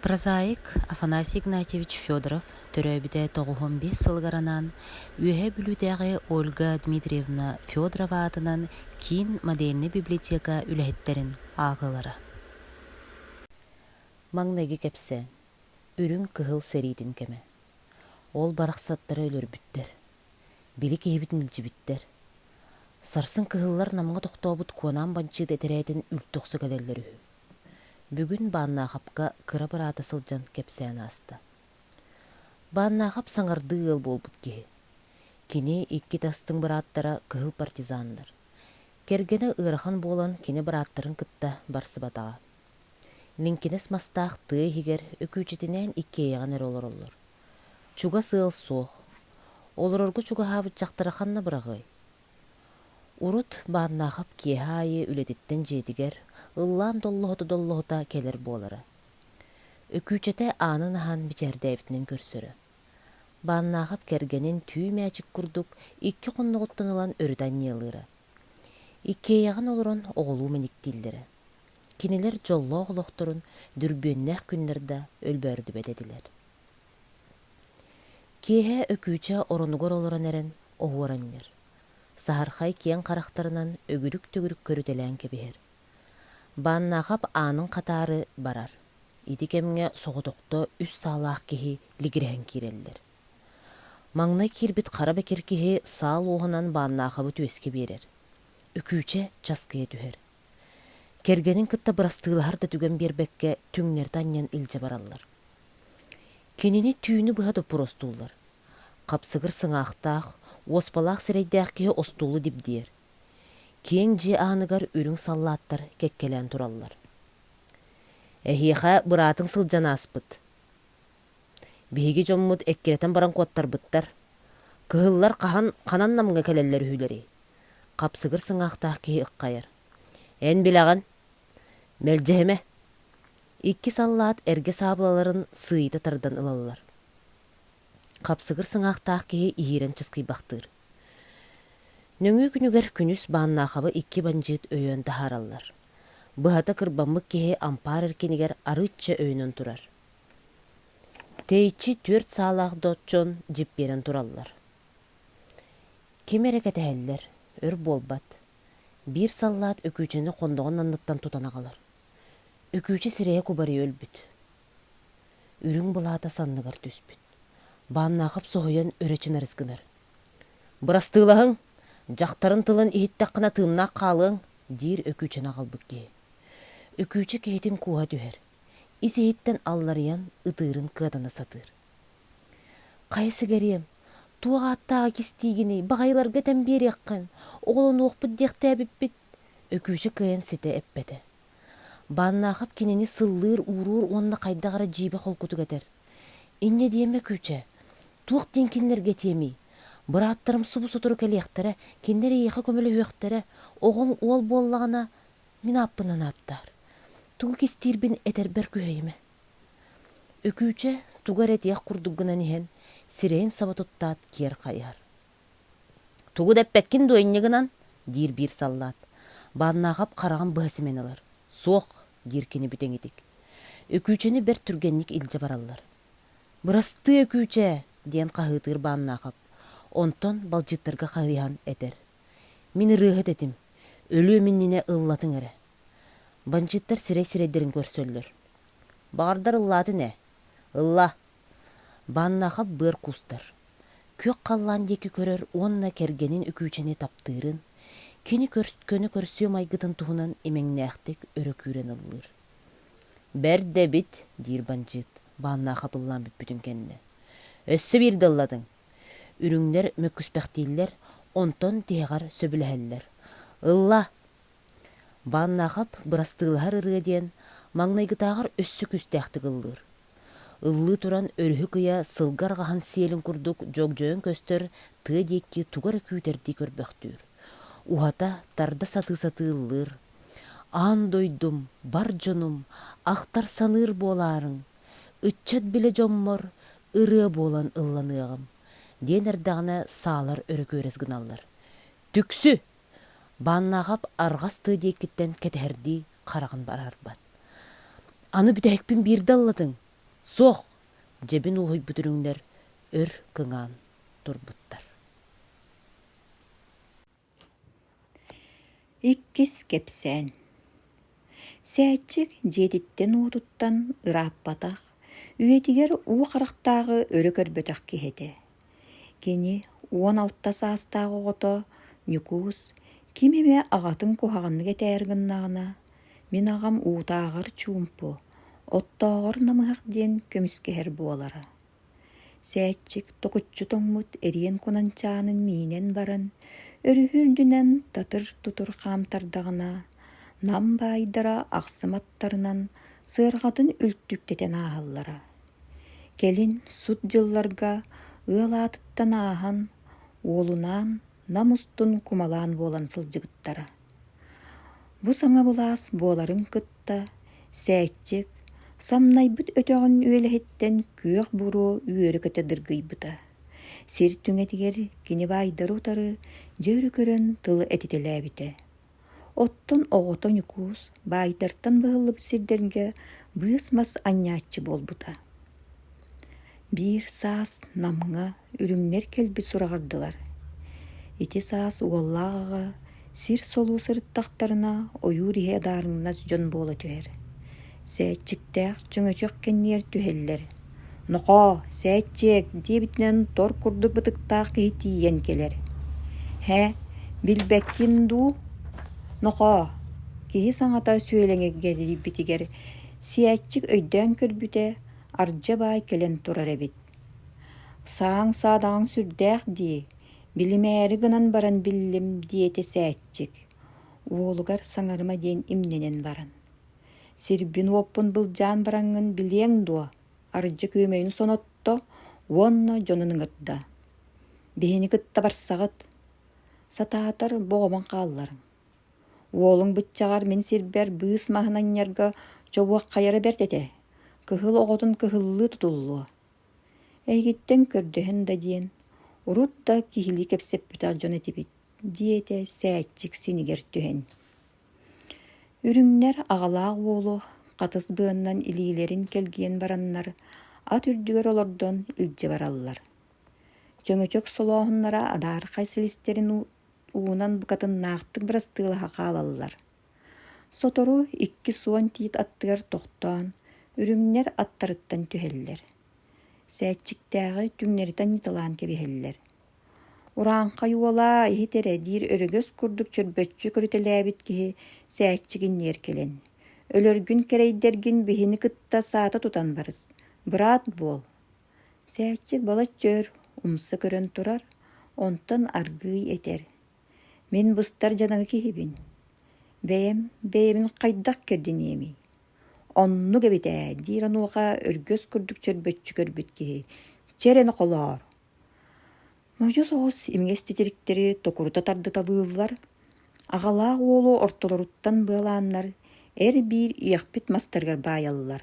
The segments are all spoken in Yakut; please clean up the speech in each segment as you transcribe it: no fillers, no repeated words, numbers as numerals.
Прозаик Афанасий Игнатьевич Федоров төрөөбүтэ 95 сылыгар анаан Үөһээ Бүлүүтээҕи Ольга Дмитриевна Федорова аатынан киин модельнай библиотека үлэһиттэрин ааҕыылара. Маҥнайгы кэпсээн Үрүҥ кыһыл сэриитин кэмэ. Ол барахсаттары өлөрбүттэр. Били киһибитин илдьибиттэр. Сарсын кыһыллар Намҥа тохтообут Куонаан бандьыыт этэрээтин үлтү охсо кэлэллэр үһү. Бүгүн Бааннаахапка кыра быраата сылдьан кэпсээн ааста. Бааннаахап саҥардыы ыал буолбут киһи. Кини икки тастыҥ бырааттара кыһыл партизаннар. Кэргэнэ ыарахан буолан кини бырааттарын кытта барсыбатаҕа. Лиҥкинэс мастаах тыа иһигэр Өкүүчэтинээн иккиэйэҕин эрэ олороллор. Чугас ыал суох. Олорорго чугаһаабыт дьахтары ханна быраҕыай? Урут Бааннаахап киэһэ аайы үлэтиттэн дьиэтигэр ыллаан доллоһута-доллоһута кэлэр буолара. Өкүүчэтэ аанын аһан мичээрдээбитинэн көрсөрө. Бааннаахап кэргэнин түү мээчик курдук икки хонноҕуттан ылан өрүтэ анньыалыыра. Иккиэйэҕин олорон оҕолуу мэниктииллэрэ. Кинилэр дьоллоох олохторун дүрбүөннээх күннэр да өлбөөрдүбэт этилэр. Киэһэ Өкүүчэ оронугар олорон эрэн оһуор анньар. Саһархай киэҥ харахтарынан өгүрүк-төгүрүк көрүтэлээн кэбиһэр. Бааннаахап аанын хатаары барар. Ити кэмҥэ соҕотохто үс саалаах киһи лигирэһэн киирэллэр. Маҥнай киирбит хара бэкир киһи саал уоһунан Бааннаахабы түөскэ биэрэр. Өкүүчэ часкыйа түһэр. Кэргэнин кытта бырастыылаһар да түгэн биэрбэккэ түҥнэритэ анньан илдьэ бараллар. Кинини түүнү быһа доппуруостууллар. Хапсыгыр сыҥаахтаах, уоспалаах сирэйдээх киһи остуолу дибдийэр. Киэҥ дьиэ ааныгар үрүҥ саллааттар кэккэлээн тураллар. «Эһиэхэ быраатыҥ сылдьан ааспыт. Биһиги дьоммут эккирэтэн баран куоттарбыттар. Кыһыллар хаһан ханан Намҥа кэлэллэр үһүлэрий?» Хапсыгыр сыҥаахтаах киһи ыххайар. «Эн билэҕин. Мэлдьэһимэ». Икки саллаат эргэ саабылаларын сыыйыта тардан ылаллар. Хапсыгыр сыҥаахтаах киһи иһиирэн чыскыйбахтыыр. Нөҥүө күнүгэр күнүс Бааннаахабы икки бандьыыт өйөөн таһаараллар. Быһата кырбаммыт киһи ампаар эркинигэр арыычча өйөнөн турар. Тэйиччи түөрт саалаах дьон дьиппиэрэн тураллар. Ким эрэ кэтэһэллэр, өр буолбат. Биир саллаат Өкүүчэни хонноҕун анныттан тутан аҕалар. Өкүүчэ сирэйэ кубарыйа өлбүт. Үрүҥ былаата санныгар түспүт. Бааннаахап соһуйан өрө чынарыс гынар. «Бырастыылаһыҥ, дьахтарын тылын иһиттэххинэ тыыннаах хаалыаҥ», диир Өкүүчэни аҕалбыт киһи. Өкүүчэ киһитин кууһа түһэр. Ис-иһиттэн алларыйан ытыырын кыатана сатыыр. «Хайа сигэриэм, туох ааттааҕы кистиигиний, баҕайыларга этэн биэриэххин, оҕолонуохпут диэхтээбиппит», Өкүүчэ кыайан ситэ эппэтэ. Бааннаахап кинини сыллыыр-ууруур уонна хайдах эрэ дьиибэ холкутук этэр: «Инньэ диэмэ, Күүчэ, туох диэн кинилэргэ этиэмий? Бырааттарым субу сотору кэлиэхтэрэ, кинилэр эйиэхэ көмөлөһүөхтэрэ, оҕоҥ уол буоллаҕына, мин ааппынан ааттаар. Тугу кистиирбин этэрбэр күһэйимэ». Өкүүчэ тугу эрэ этиэх курдук гынан иһэн, сирэйин саба туттаат киэр хайыһар. «Тугу да эппэккин дуо инньэ гынан?» диир биир саллаат. Бааннаахап хараҕын быһа симэн ылар. «Суох», диир кини бүтэҥитик. Өкүүчэни бэрт түргэнник илдьэ бараллар. «Бырастыы, Өкүүчэ!» диэн хаһыытыыр Бааннаахап. Онтон балдьыттарга хайыһан этэр: «Мин ырыаһыт этим, өлүөм иннинэ ыллатыҥ эрэ». Бандьыыттар сирэй-сирэйдэрин көрсөллөр. «Баҕардар ыллаатын ээ, ылла!» Бааннаахап быар куустар. Күөх халлаан диэки көрөр уонна кэргэнин Өкүүчэни таптыырын, кини көнө көрсүө майгытын туһунан имэҥнээхтик өрө күүрэн ыллыыр. «Бэрт да эбит», диир бандьыыт, Бааннаахап ыллаан бүппүтүн кэннэ. «Өссө биирдэ ыллатыҥ». Үрүҥнэр мөккүспэхтииллэр, онтон тиһэҕэр сөбүлэһэллэр. «Ылла!» Бааннаахап бырастыылаһар ырыа диэн маҥнайгытааҕар өссө күүстээхтик ыллыыр. Ыллыы туран өрүһү кыйа сылгы арҕаһын сиэлин курдук дьогдьойон көстөр тыа диэки тугу эрэ күүтэрдии көрбөхтүүр. Уһата, тарда сатыы-сатыы ыллыыр. Аан дойдум, бар дьонум, ахтар-саныыр буолаарыҥ, ыччат билэ дьоммор ырыа буолан ылланыаҕым, диэн эрдэҕинэ саалар өрө күөрэс гыналлар. Түксү! Бааннааҕап арҕас тыа диэкиттэн кэтэһэрдии хараҕын бараарбат. Аны бүтэһикпин биирдэ ыллатыҥ! Суох! Дьэбин уоһуйбут үрүҥнэр өр кыҥаан турбуттар. Иккис кэпсээн Сээччик дьиэтиттэн-уотуттан ырааппатах, үйэтигэр уу харахтааҕы өрө көрбөтөх киһи этэ. Кини 16 саастаах оҕото Ньукуус ким эмэ аҕатын куһаҕаннык этээри гыннаҕына, «Мин аҕам уутааҕар чуумпу, оттооҕор намыһах» диэн көмүскэһэр буолара. Сээччик токуччу тоҥмут эриэн кунанчаанын миинэн баран, өрүһү үрдүнэн татыр-тутур хаамтардаҕына, Нам баайдара ахсым аттарынан сыарҕатын үлтүктэтэн ааһаллара. Кэлин сут дьылларга ыал аатыттан ааһан, уолунаан Нам устун кумалаан буолан сылдьыбыттара. Бу саҥа былаас буоларын кытта Сээччик самнайбыт өтөҕүн үөлэһиттэн күөх буруо үөрэ-көтө дыргыйбыта. Сир түҥэтигэр кини баайдары утары дьэ өрө көрөн тыл этитэлээбитэ. Оттон оҕото Ньукуус баайдартан быһыллыбыт сирдэргэ быыс мас анньааччы буолбута. Биир саас Намҥа үрүҥнэр кэлбит сураҕырдылар. Ити саас уоллаах аҕа сир солуу сырыттахтарына ойуур иһэ адаарыҥнас дьон буола түһэр. Сээччиктээх чөҥөчөх кэннигэр түһэллэр. «Нохоо, сээччиэк!» диэбитинэн тор курдук бытыктаах киһи тиийэн кэлэр. «Һэ, билбэккин дуу? Нохоо!» Киһи саҥата сүөлэҥэлийбитигэр Сиэччик өйдөөн көрбүтэ, Ардьа баай кэлэн турар эбит. «Сааҥ саадаҕыҥ сүрдээх дии, билимээри гынан баран биллим» диэтэ Сээччик, уолугар саҥарыма диэн имнэнэн баран. «Сирбин-уоппун былдьаан бараҥҥын билиэҥ дуо?» Ардьа күөмэйин сонотто уонна дьонун ыҥырда. «Биһини кытта барсаҕыт, сатаатар боҕомон хаалларыҥ Уолуҥ быччаҕар мин сирбэр быыс маһын анньарга чобуоххайара бэрт этэ, кыһыл оҕотун кыһыллыы тутуллуо. Эйигиттэн көрдөһөн да диэн, урут да киһилии кэпсэппитэх дьон этибит, диэтэ Сээччик синигэр түһэн. Үрүҥнэр аҕалаах уолу хатыс быаннан илиилэрин кэлгийэн бараннар, ат үрдүгэр олордон илдьэ бараллар. Чөҥөчөк солооһуннара адаархай силистэрин уунан букатыннаахтык бырастыылаһа хаалаллар. Сотору икки суон тиит аттыгар тохтоон, үрүҥнэр аттарыттан түһэллэр. Сээччиктээҕи түҥнэритэ анньыталаан кэбиһэллэр. «Урааҥхай уола, иһит эрэ» диир өрөгөс курдук чөрбөччү көрүтэлээбит киһи сээччик иннигэр кэлэн, «Өлөргүн кэрэйдэргин биһини кытта саата тутан барыс, быраат буол» Сээччик балачча өр умса көрөн турар, онтон аргыый этэр: «Мин быстар дьадаҥы киһибин, бэйэм бэйэбин хайдах кэрдиниэмий? Оннук эбит ээ» диир онуоха өргөс курдук чөрбөччү көрбүт киһи: «Чэ эрэ нохолоор!» Модьу соҕус имигэс титириктэри токурута тардыталыыллар, аҕалаах уолу ортолоруттан быалааннар эр-биир иэхпит мастарыгар баайаллар.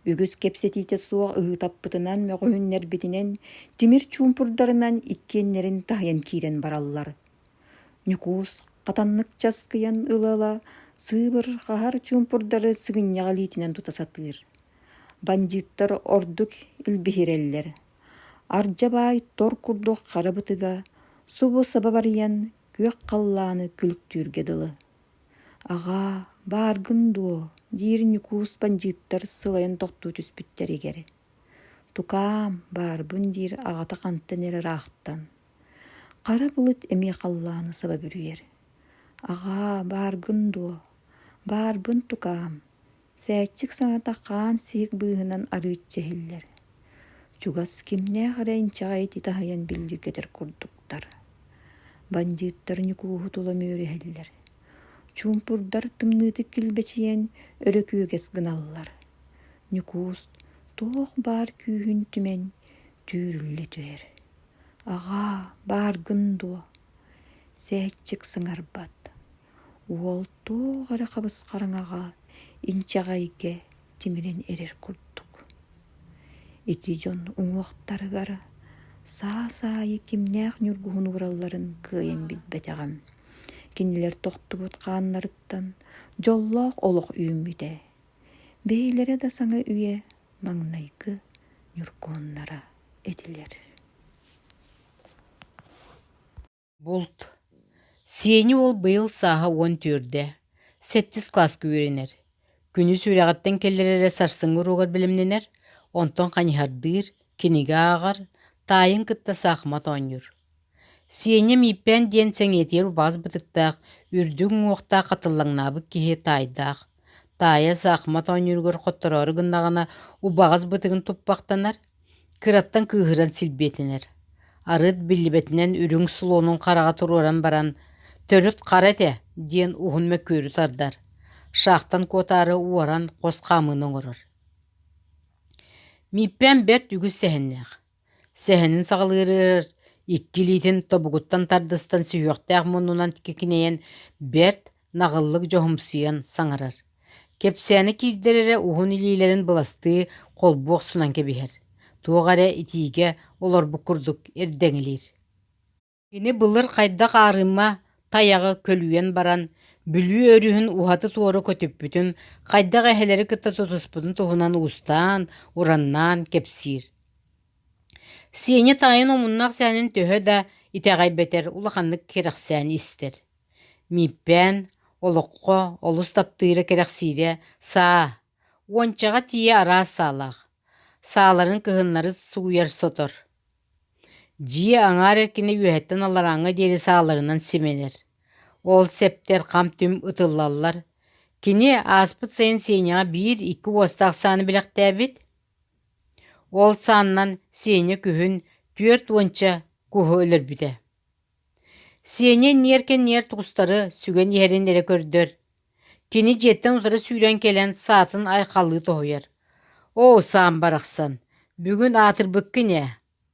Үгүс кэпсэтиитэ суох ыһыытаппытынан, мөҕүһүннэрбитинэн, тимир чуумпурдарынан иккиэннэрин таһыйан киирэн бараллар. Ньукуус хатаннык часкыйан ыла-ыла сыыбырҕаһар чуумпурдары сыгынньах илиитинэн тута сатыыр. Бандьыыттар ордук илбиһирэллэр. Ардьа баай тор курдук хара бытыга субу саба барыйан күөх халлааны күлүктүүргэ дылы. «Аҕаа, бааргын дуо?» диир Ньукуус бандьыыттар сылайан тохтуу түспүттэригэр. «Тукаам, баарбын» диир аҕата хантан эрэ ыраахтан. Хара былыт эмиэ халлааны саба бүрүйэр. «Аҕаа, бааргын дуо? Баарбын, тукаам» Сээччик саҥата хаан сиик быыһынан арыычча иһиллэр. Чугас кимнээх эрэ инчэҕэй ити таһыйан биллиргэтэр курдуктар. Бандьыыттар Ньукууһу тула мүөрүһэллэр. Чуумпурдар тымныытык килбэчийэн өрө күөгэс гыналлар. Ньукуус туох баар күүһүн түмэн түүрүллэ түһэр. «Аҕаа, бааргын дуо?» Сээччик сыҥарбат. Уол туох эрэ хабыс-хараҥаҕа, инчэҕэйгэ тимирэн эрэр курдук. Ити дьон уҥуохтарыгар саас аайы кимнээх ньургуһун ууралларын кыайан билбэтэҕим. Кинилэр тохтубут хааннарыттан дьоллоох олох үүммүтэ. Бэйэлэрэ да саҥа үйэ. маҥнайгы ньургуһуннара этилэр Булт. Сиэни уол быйыл сааһа 14-дэ, сэттис кылааска үөрэнэр. Күнүс үөрэҕиттэн кэллэр эрэ сарсыҥҥы уруогар бэлэмнэнэр, онтон хайыһардыыр, кинигэ ааҕар, таайын кытта саахымат оонньуур. Сиэнньэ Мииппээн диэн сэҥийэтигэр убаҕас бытыктаах, үрдүк уҥуохтаах хатыллаҥнаабыт киһи таайдаах. Таайа саахымат оонньууругар хоттороору гыннаҕына убаҕас бытыгын туппахтанар, кыраттан кыыһыран силбиэтэнэр. Арыт биллибэтинэн үрүҥ слонун хараҕа туруоран баран «Төрүт хара этэ» диэн уһун мөккүөрү тардар, шахтан куотаары уоран хос хаамыыны оҥорор. Мииппээн бэрт үгүс сэһэннээх. Сэһэнин саҕалыырыгар икки илиитин тобугуттан тардыстан сүһүөхтээх муннунан кикинэйэн бэрт наҕыллык дьоһумсуйан саҥарар. Кэпсээнэ киирдэр эрэ уһун илиилэрин быластыы холбуу охсунан кэбиһэр, туох эрэ итиигэ олорбут курдук эрдэҥилиир. Кини былыр хайдах аарыма тайаҕы көлүйэн баран, Бүлүү өрүһүн уһаты-туора көтүппүтүн, хайдах эһэлэри кытта тутуспутун туһунан уустаан, ураннаан кэпсиир. Сеня таайын омуннаах сэһэнин төһө да итэҕэйбэтэр улаханнык кэрэхсээн истэр. Мииппээн олоххо олус таптыыра кэрэхсиирэ саа, уончаҕа тиийэ араас саалаах. Сааларын кыһыннары сууйар сотор. Дьиэ аҥаар эркинэ үөһэттэн алларааҥҥа диэри сааларынан симэнэр. Ол сэптэр хам-түм ытыллаллар. Кини ааспыт сайын Сеняҕа биир-икки уостаах сааны бэлэхтээбит. Ол сааннан Сеня күһүн 40 куһу өлөрбүтэ. Сеня ниэр-кэнниэр тустары сүгэн иһэрин эрэ көрдөр. Кини дьиэттэн утары сүүрэн кэлэн саатын айхаллыы тоһуйар: «Оо, саам барахсан, бүгүн аатырбыккын ээ,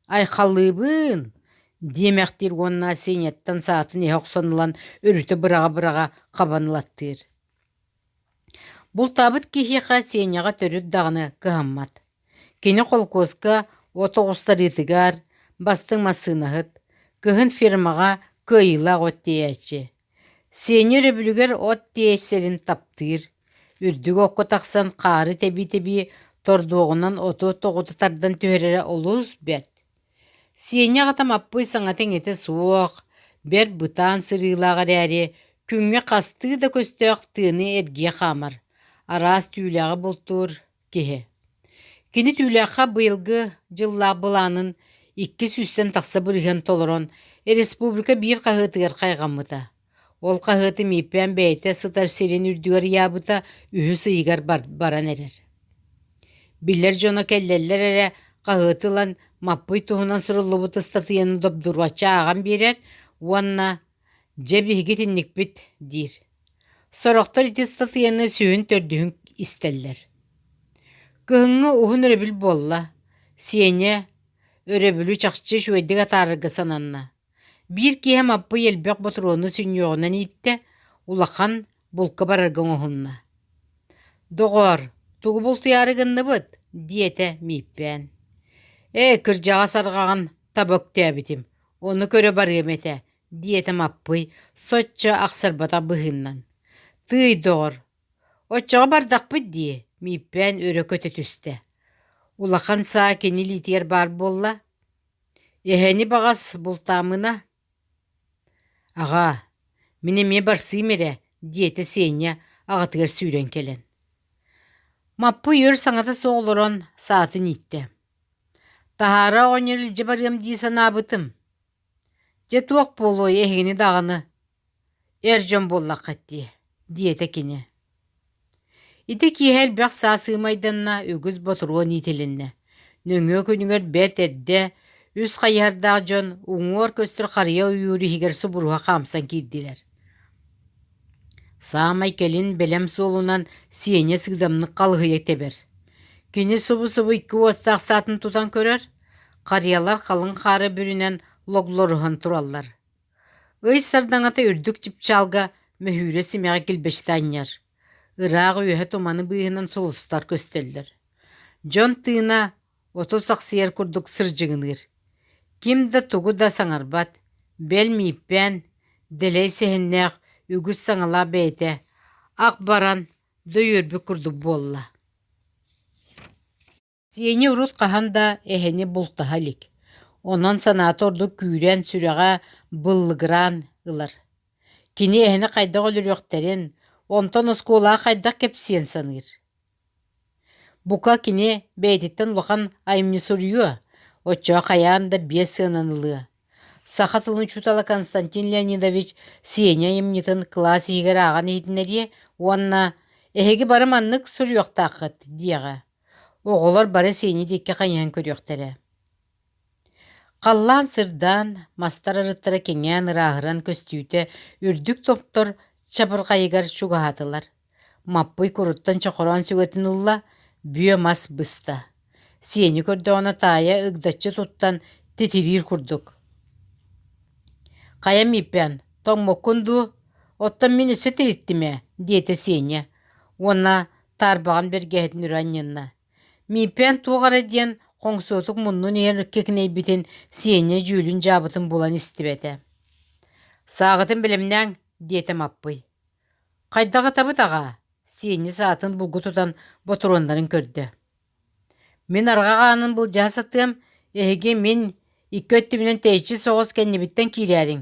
айхаллыыбын!» диэмэхтиир уонна Сеняттан саатын иһэ охсон ылан өрүтэ быраҕа-быраҕа хабан ылаттыыр. Бултаабыт киһиэхэ Сеняҕа төрүт даҕаны кыһаммат. Кини холкуоска от оҕустарыытыгар бастыҥ массыынаһыт, кыһын фермаҕа кыайыылаах от тиэйээччи. Сеня өрөбүлүгэр от тиэйсэрин таптыыр, үрдүк окко тахсан хаары тэбии-тэбии тордуоҕунан оту тоҕута тардан түһэрэрэ олус бэрт. Сеня аҕата Маппый саҥата-иҥэтэ суох, бэрт бытаан сырыылаах эрээри, күҥҥэ хастыы да көстөөх тыаны эргийэ хаамар, араас түүлээҕи бултуур киһи. Кини түүлээххэ быйылгы дьыллаах былаанын икки сүүстэн тахса бырыһыан толорон, республика биир хаһыатыгар хайҕаммыта. Ол хаһыаты Мииппээн бэйэтэ сытар сирин үрдүгэр ыйаабыта үһүс ыйыгар баран эрэр. Билэр дьоно кэллэллэр эрэ хаһыаты ылан Маппый туһунан суруллубут ыстатыйаны добдурҕаччы ааҕан биэрэр уонна «Дьэ, биһиги итинникпит» диир. Сорохтор ити ыстатыйаны сүһүн төрдүһүн истэллэр. Кыһыҥҥы уһун өрөбүл буолла. Сеня өрөбүлү чахчы үчүгэйдик атаарарга сананна. Биир киһи Маппый элбэх ботуруону сүнньүөҕүнэн ииттэ, улахан булка барарга оҥоһунна. «Доҕоор, тугу бултуйаары гынныбыт?» диэтэ Мииппээн. «Ээ, кырдьаҕас арҕаҕын таба үктээбитим, ону көрө барыам этэ», диэтэ Маппый соччо ахсарбатах быһыынан. «Тыый, доҕор, оччоҕо бардахпыт дии», Мииппээн өрө көтө түстэ. Улахан саа кини илиитигэр баар буолла. Эһэни баҕас бултаамына «Аҕаа, мин эмиэ барсыым эрэ» диэтэ Сеня аҕатыгар сүүрэн кэлэн. Маппый өр саҥата суох олорон саатын ииттэ. «Таһаара оҕонньор илдьэ барыам дии санаабытым. Дьэ туох буолуой эһигини даҕаны Эр дьон буоллаххыт дии, диэтэ кини. Ити киэһэ элбэх саа сыымайданна, үгүс ботуруон иитилиннэ. Нөҥүө күнүгэр бэрт эрдэ үс хайыһардаах дьон уҥуор көстөр харыйа ойуур иһигэр субуруһа хаамсан киирдилэр. Саамай кэлин бэлэм суолунан Сеня сыыдамнык халыһыйа тэбэр. Кини субу-субу икки уостаах саатын тутан көрөр, харыйалар халыҥ хаары бүрүнэн логлоруһан тураллар. Ый сардаҥата үрдүк чыпчаалга мөһүүрэ симэҕи килбэчитэ анньар, ыраах үөһэ туманы быыһынан сулустар көстөллөр. Дьон тыына оту сахсыйар курдук сырдьыгыныыр. Ким да тугу да саҥарбат, бэл Мииппээн, дэлэй сэһэннээх үгүс саҥалаах бэйэтэ ах баран дөйүөрбүт курдук буолла. Сиэни урут хаһан да эһэни бултаһа илик, онон санаата ордук күүрэн, сүрэҕэ быллыгыраан ылар. Кини эһэни хайдах өлөрүөхтэрин, онтон оскуолаҕа хайдах кэпсиэн саныыр. Бука кини бэйэтиттэн улахан айымньы суруйуо, оччоҕо хайаан да биэс сыанан ылыа. Саха тылын учуутала Константин Леонидович Сеня айымньытын кылаас иһигэр ааҕан иһитиннэриэ уонна «Эһиги бары маннык суруйуохтааххыт» диэҕэ. Оҕолор бары Сеня диэки хайыһан көрүөхтэрэ. Халлаан сырдаан, мастар арыттара кэҥээн ырааһыран көстүүтэ үрдүк топтор чабырҕайыгар чугаһаатылар. Маппый куруттан чохороон сүгэтин ылла, бүө мас быста. Сиэни көрдөҕүнэ таайа ыгдаччы туттан титириир курдук. «Хайа Мииппээн, тоҥмоккун дуу? Оттон мин өссө тириттим ээ» диэтэ Сеня уонна таарбаҕын бэргэһэтин өрө анньынна. Мииппээн туох эрэ диэн хоҥсуотук муннун иһэн кикнэйбитин Сеня дьүүлүн дьаабытын булан истибэтэ. «Сааҕытын бэлэмнээҥ» диэтэ Маппый. «Хайдах ытабыт аҕаа?» Сиэнньэ саатын булгу тутан ботуруоннарын көрдө. «Мин арҕах аанын былдьаһа сатыам, эһиги мин икки өттүбүнэн тэйиччи соҕус кэннибиттэн киирээриҥ.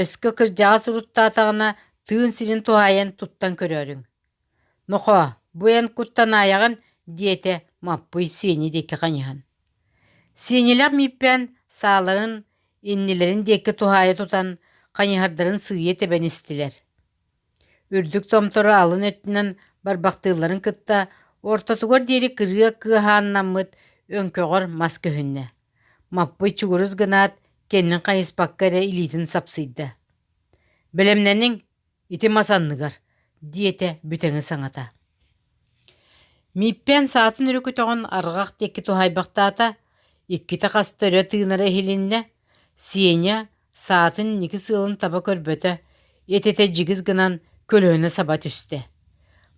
Өскө кырдьаҕас уруттаатаҕына тыын сирин туһаайан туттан көрөөрүҥ». «Нохоо, бу эн куттанаайаҕын» диэтэ Маппый Сиэнньэ диэки хайыһан. Сиэнньэлээх Мииппээн сааларын иннилэрин диэки туһаайа тутан, хайыһардарын сыыйа тэбэн истилэр. Үрдүк томтору алын өттүнэн барбахтыылларын кытта ортотугар диэри кырыа кыаһааннаммыт өҥкөҕөр мас көһүннэ. Маппый чугурус гынаат, кэннин хайыспакка эрэ илиитин сапсыйда. «Бэлэмнэниҥ, Ити мас анныгар, диэтэ бүтэҥи саҥата. Мииппээн саатын өрө көтөҕөн арҕах диэки туһаайбахтаата, иккитэ хаста өрө тыынара иһилиннэ, Сеня саатын инники сыалын таба көрбөтө, этэтэ дьигис гынан көлөһүнэ саба түстэ.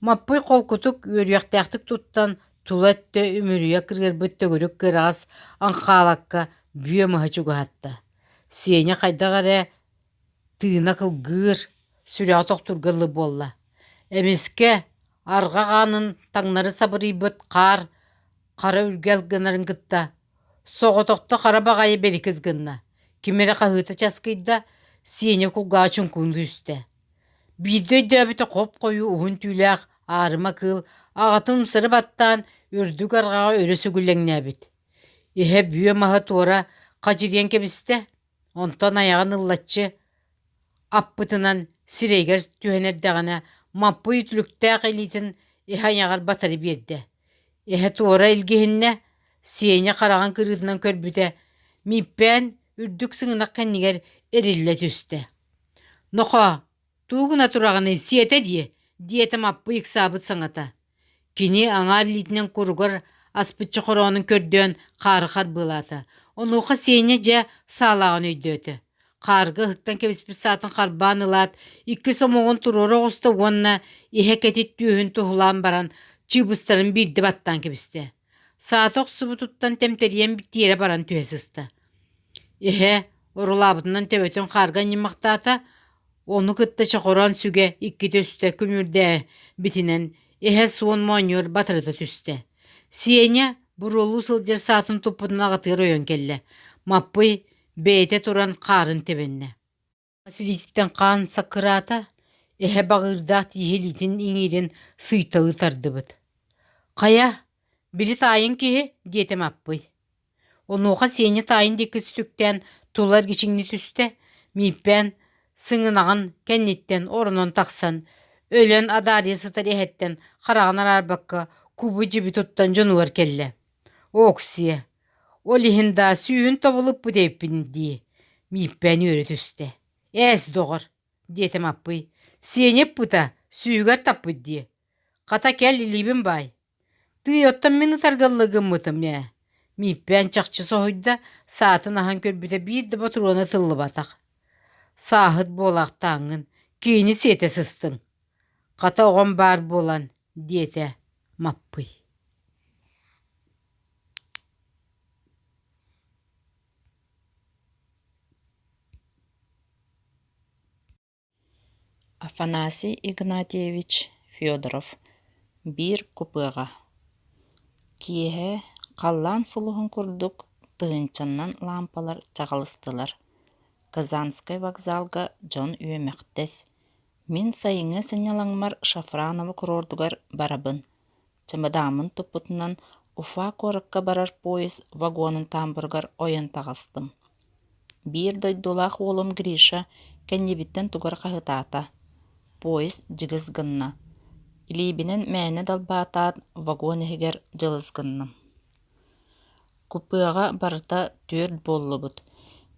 Маппый холкутук, үөрүйэхтээхтик туттан, тула өттө үмүрүйэ кырыарбыт төгүрүк кыараҕас аҥхаалакка бүө маһы чугаһатта. Сеня хайдах эрэ Тыына кылгыыр, сүрэҕэ тохтуурга дылы буолла. Эмискэ арҕах аанын таҥнары сабырыйбыт хаар хара үргэл гынарын кытта соҕотохто хара баҕайы бэрикис гынна, ким эрэ хаһыыта часкыйда, Сеня кулгааҕа чуҥкунуу түстэ. Биирдэ өйдөөбүтэ хоп-хойуу уһун түүлээх аарыма кыыл аҕатын умсары баттаан үрдүк арҕаҕа өрө сүгүллэҥнээбит. Иһэ бүө маһы туора хадьырыйан кэбистэ, Онтон айаҕын ыллаччы аппытынан сирэйигэр түһэн эрдэҕинэ Маппый үтүлүктээх илиитин иһэ айаҕар батары биэрдэ. Эһэ туора илгиһиннэ, Сеня хараҕын кырыытынан көрбүтэ, Мииппээн үрдүк сыҥынах кэннигэр эриллэ түстэ. «Нохоо, Тугу гына тураҕыный, сиэтэ дии, диэтэ Маппый ыксаабыт саҥата. Кини аҥаар илиитинэн куругар аспычча хороонун көрдөөн хаары харбыалаата. Онуоха Сеня дьэ саалааҕын өйдөөтө. Хаарга ыһыктан кэбиспит саатын харбаан ылаат, икки сомоҕун туруора оҕуста уонна иһэ кэтит түөһүн туһулаан баран чыыбыстарын биирдэ баттаан кэбистэ. Саата охсубутуттан тэмтэрийэн тиэрэ баран түһэ сыста. Эһэ орулаабытынан төбөтүн хаарга анньыммахтаата, ону кытта чохороон сүгэ иккитэ-үстэ күлүмүрдээбитинэн эһэ суон моонньугар батарыта түстэ. Сеня буруолуу сылдьар саатын туппутун аҕатыгар ойон кэллэ. Маппый бэйэтэ туран хаарын тэбиннэ. Силиититтэн хаан саккыраата, эһэ баҕыырдаах тииһи илиитин иҥиирин сыыйталыы тардыбыт. «Хайа, били таайыҥ киһи?» диэтэ Маппый. Онуоха Сеня таайын диэки сүтүктээн тула эргичиҥнии түстэ, Мииппээн сыҥынаҕын кэнниттэн оронон тахсан, өлөн адаарыйа сытар эһэттэн хараҕын араарбакка кубу-дьиби туттан дьонугар кэллэ. «Оксиэ, ол иһин даа сүүһүн тобулуппут эбиппин дии» Мииппээн үөрэ түстэ. «Ээс, доҕор» диэтэ Маппый, «Сеня ыппыта, сүүһүгэр таппыт дии. Хата кэл илиибин баай» Тыый, оттон мин ытарга гыммытым ээ Мииппээн чахчы соһуйда, саатын аһан көрбүтэ биир да ботуруона тыллыбатах. Сааһыт буолаахтааҥҥын, киһини сиэтэ сыстыҥ. Хата оҕом баар буолан, диэтэ Маппый. Афанасий Игнатьевич Федоров биир купеҕа Киэһэ Халлаан сулуһун курдук тыһыынчаннан лаампалар чаҕылыстылар. Казанскай вокзалга дьон үөмэхтэс. Мин сайыҥҥы сынньалаҥмар Шафраново курордугар барабын. Чымыдааммын туппутунан Уфа куоракка барар поезд вагонун тамбурыгар ойон таҕыстым. Биир дойдулаах уолум Гриша кэннибиттэн тугу эрэ хаһытаата. Поезд дьыгыс гынна. Илиибинэн мээнэ далбаатаат, вагон иһигэр дьылыс гынным. Купеҕа барыта түөрт буоллубут.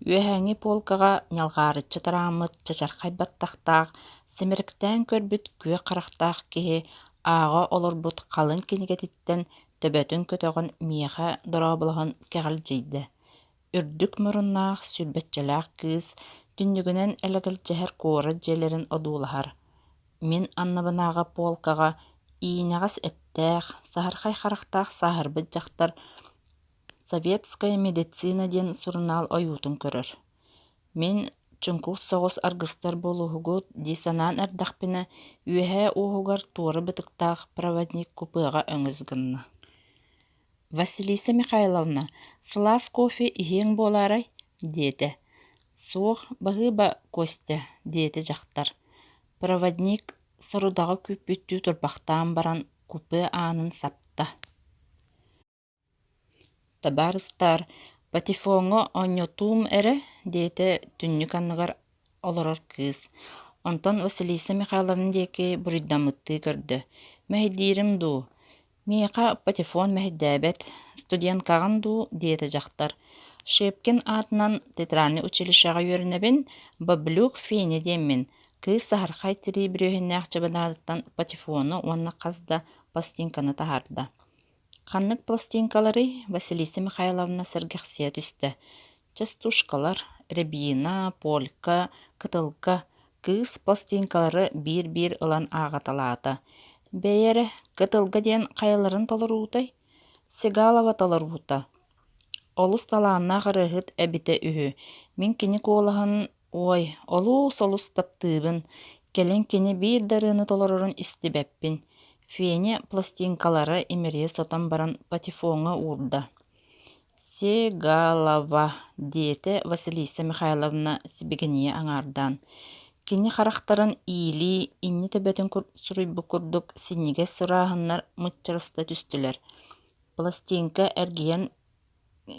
Үөһээҥҥи полкаҕа ньалҕаарыччы тарааммыт чачархай баттахтаах, симириктээн көрбүт күөх харахтаах киһи ааҕа олорбут халыҥ кинигэтиттэн төбөтүн көтөҕөн миэхэ дорооболоһон кэҕилдьийдэ. Үрдүк муруннаах, сүүрбэччэлээх кыыс түннүгүнэн элэгэлдьиһэр куорат дьиэлэрин одуулаһар. Мин анныбынааҕы полкаҕа иинэҕэс эттээх, саһархай харахтаах сааһырбыт дьахтар «Советская медицина» диэн сурунаал ойуутун көрөр. Мин чуҥкук соҕус аргыстар буолуоһугут дии санаан эрдэхпинэ, үөһээ уоһугар туора бытыктаах проводник купеҕа өҥөс гынна. «Василиса Михайловна, сылаас кофе иһиэҥ буолаарай?» диэтэ. «Суох, баһыыба, Костя», диэтэ дьахтар. Проводник сорудаҕы күүппүттүү турбахтаан баран купе аанын сапта. «Табаарыстаар, патефоҥҥа оонньотуум эрэ» диэтэ түннүк анныгар олорор кыыс. Онтон Василиса Михайловна диэки буруйдаммыттыы көрдө: «Мэһэйдиирим дуу, «Миэхэ патефон мэһэйдээбэт, студенткаҕын дуу?» диэтэ дьахтар. «Шепкин аатынан театральнай училищеҕа үөрэнэбин, Баблюк Феня диэммин» кыыс саһархай тирии бүрүөһүннээх чабынаатыттан патефону уонна хас да пластинканы таһаарда. «Ханнык пластинкаларый?» Василиса Михайловна сэргэхсийэ түстэ. Частушкалар, рябина, полька, кытылка, кыыс пластинкалары биир-биир ылан ааҕаталаата. Бэйэ эрэ, кытылга диэн хайаларын толоруутай? Сигалова толоруута. Олус талааннаах ырыаһыт эбитэ үһү. Мин кини куолаһын, уой, олус-олус таптыыбын. Кэлин кини биир да ырыаны толорорун истибэппин. Феня пластинкалары имэрийэ сотон баран патефоҥҥа уурда. «Сегалова», диэтэ Василиса Михайловна сибигинийэ аҥаардаан. Кини харахтарын иилии, инньэ төбөтүн суруйбут курдук синньигэс сурааһыннар мыччарыста түстүлэр. Пластинка эргийэн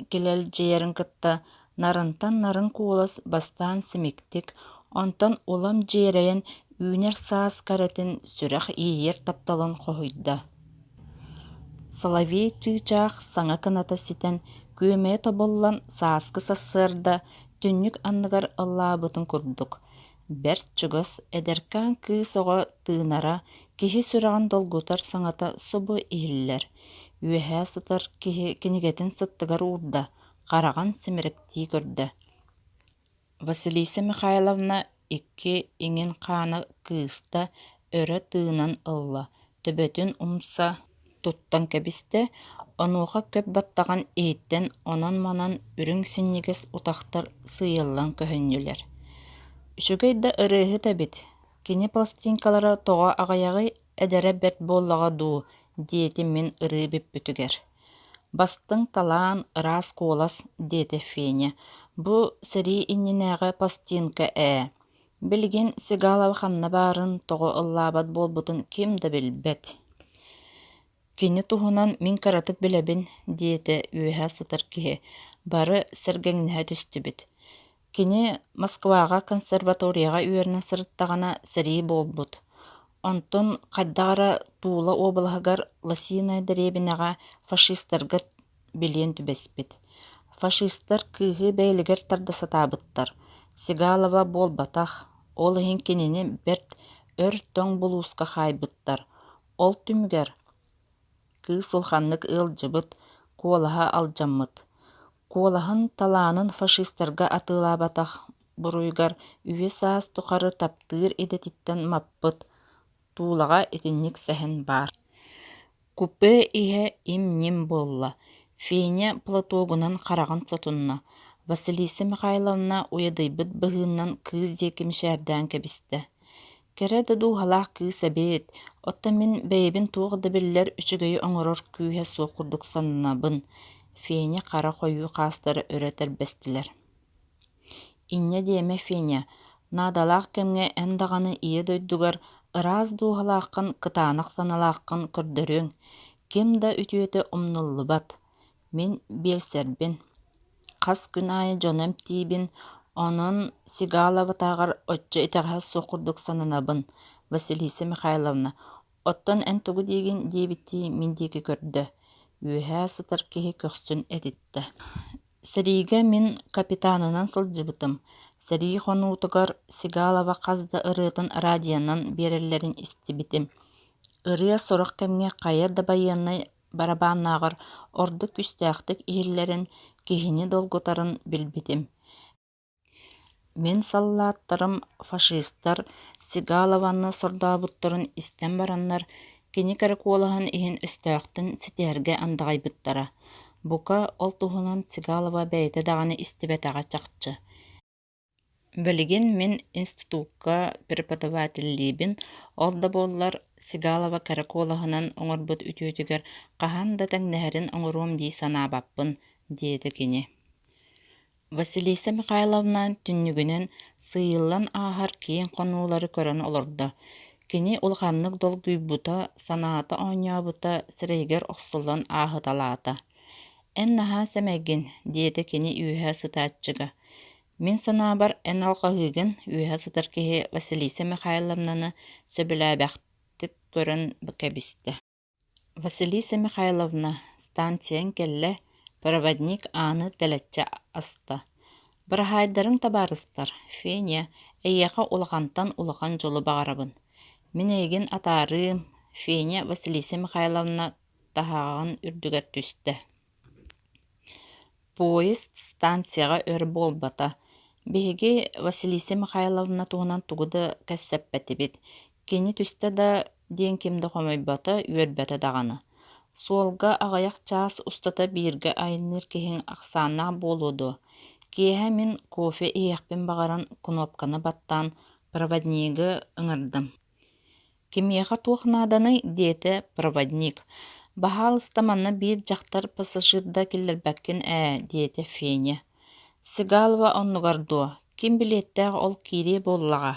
килэлдьийэрин кытта нарынтан нарын куолас бастаан симиктик, онтон улам дьиэрэйэн үүнэр саас кэрэтин сүрэх иэйэр тапталын хоһуйда. Соловей чыычаах саҥа кыната ситэн, күөмэйэ тобуллан сааскы сарсыарда түннүк анныгар ыллаабытын курдук, бэрт чугас эдэркээн кыыс оҕо тыынара, киһи сүрэҕин долгутар саҥата субу иһиллэр. Үөһэ сытар киһи кинигэтин сыттыгар уурда, хараҕын симириктии көрдө. Василиса Михайловна икки иҥин хаана кыыста өрө тыынан ылла, төбөтүн умса туттан кэбистэ, онуоха көп баттаҕын иһиттэн онон-манан үрүҥ синньигэс утахтар сыыйыллан көһүннүлэр. Үчүгэй да ырыаһыт эбит, кини пластинкалара тоҕо аҕыйаҕый, эдэрэ бэрт буоллаҕа дуу диэтим мин ырыы бүппүтүгэр. Бастыҥ талаан, ыраас куолас, диэтэ Феня, бу сэрии иннинээҕи пластинка ээ. Билигин Сигалова ханна баарын, тоҕо ыллаабат буолбутун ким да билбэт. Кини туһунан мин кыратык билэбин, диэтэ үөһэ сытар киһи, бары сэргэҥнэһэ түстүбүт. Кини Москваҕа консерваторияҕа үөрэнэ сырыттаҕына сэрии буолбут. Онтон хайдах эрэ Тула уобалаһыгар Лосиная дэриэбинэҕэ фашистарга билиэн түбэспит. Фашистар кыыһы бэйэлэригэр тарда сатаабыттар. Сигалова буолбатах, ол иһин кинини бэрт өр тоҥ булууска хаайбыттар. Ол түмүгэр кыыс улаханнык ыалдьыбыт, куолаһа алдьаммыт. Куолаһын талаанын фашистарга атыылаабатах буруйугар үйэ-саас тухары таптыыр идэтиттэн маппыт, Туулаҕа итинник сэһэн баар. Купе иһэ им-ньим буолла, Феня платогунан хараҕын сотунна, Василиса Михайловна уйадыйбыт быһыынан кыыс диэки мичээрдээн кэбистэ. Кэрэ да дууһалаах кыыс эбит, оттон мин бэйэбин туох да биллэр үчүгэйи оҥорор күүһэ суох курдук сананабын, Феня хара хойуу хаастара өрө тэрбэстилэр. Инньэ диэмэ, Феня, наадалаах кэмҥэ эн даҕаны ийэ дойдугар ыраас дууһалааххын, кытаанах санаалааххын көрдөрүөҥ, ким да үтүөтэ умнуллубат. Мин биэлсэрбин, хас күн аайы дьону эмтиибин, онон Сигаловатааҕар оччо итэҕэһэ суох курдук сананабын, Василиса Михайловна, оттон эн тугу диигин диэбиттии мин диэки көрдө, үөһэ сытар киһи көхсүн этиттэ. Сэриигэ мин капитанынан сылдьыбытым, сэрии хонуутугар Сигалова хас да ырыатын радионан биэрэллэрин истибитим. Ырыа сорох кэмҥэ хайа да байыаннай барабааннааҕар ордук күүстээхтик иһиллэрин, киһини долгутарын билбитим. Мин саллааттарым фашистар Сигалованы сордообуттарын истэн бараннар, кини кэрэ куолаһын иһин өстөөхтөн ситиһэргэ андаҕайбыттара. Бука, ол туһунан Сигалова бэйэтэ даҕаны истибэтэҕэ чахчы. Билигин мин институкка преподавателлиибин, ол да буоллар Сигалова кэрэ куолаһынан оҥорбут үтүөтүгэр хаһан да тэҥнэһэрин оҥоруом дии санаабаппын, диэтэ кини. Василиса Михайловна түннүгүнэн сыыйыллан ааһар киэҥ хонуулары көрөн олордо. Кини улаханнык долгуйбута, санаата оонньообута сирэйигэр охсуллан ааһыталаата. «Эн наһаа сэмэйгин», диэтэ кини үөһэ сытааччыга. «Мин санаабар, эн алҕаһыыгын, үөһэ сытар киһи Василиса Михайловнаны сөбүлээбэхтик көрөн кэбистэ. Василиса Михайловна, станцияҥ кэллэ, проводник ааны тэлэччи аста. Быраһаайдарыҥ табаарыстар, Феня, эйиэхэ улахантан улахан дьолу баҕарабын. Мин эйигин атаарыым, Феня Василиса Михайловна таһаҕаҕын үрдүгэр түстэ. Поезд станцияҕа өр буолбата. Биһиги Василиса Михайловна туһунан тугу да кэпсэппэтибит. Кини түстэ да диэн ким да хомойбото, үөрбэтэ даҕаны. Суолга аҕыйах чаас устата бииргэ айанныыр киһиҥ ахсааннаах буолуо дуо? Киэһэ мин кофе иһиэхпин баҕаран кнопканы баттаан проводнигы ыҥырдым. «Кимиэхэ туох нааданый?» диэтэ проводник. «Баһаалыста манна биир дьахтар пассажирда киллэрбэккин ээ» диэтэ Феня. «Сигалова оннугар дуо? Ким билиэттээх ол киириэ буоллаҕа?»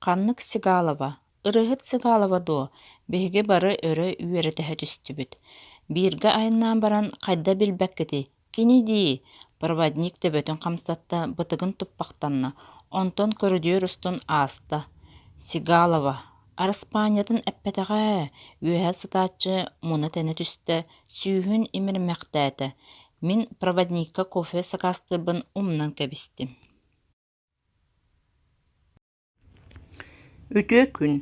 «Ханнык Сигалова? Ырыаһыт Сигалова дуо? Биһиги бары өрө үөрэтэһэ түстүбүт. Бииргэ айаннаан баран хайда билбэккитий? Кини дии, проводник төбөтүн хамсатта, бытыгын туппахтанна, онтон көрүдүөр устун ааста. Сигалова, араспаанньатын эппэтэҕэ ээ, үөһэ сытааччы муна-тэнэ түстэ, сүүһүн имиримэхтээтэ. Мин проводникка кофе сакаастыырбын умнан кэбистим. Үтүө күн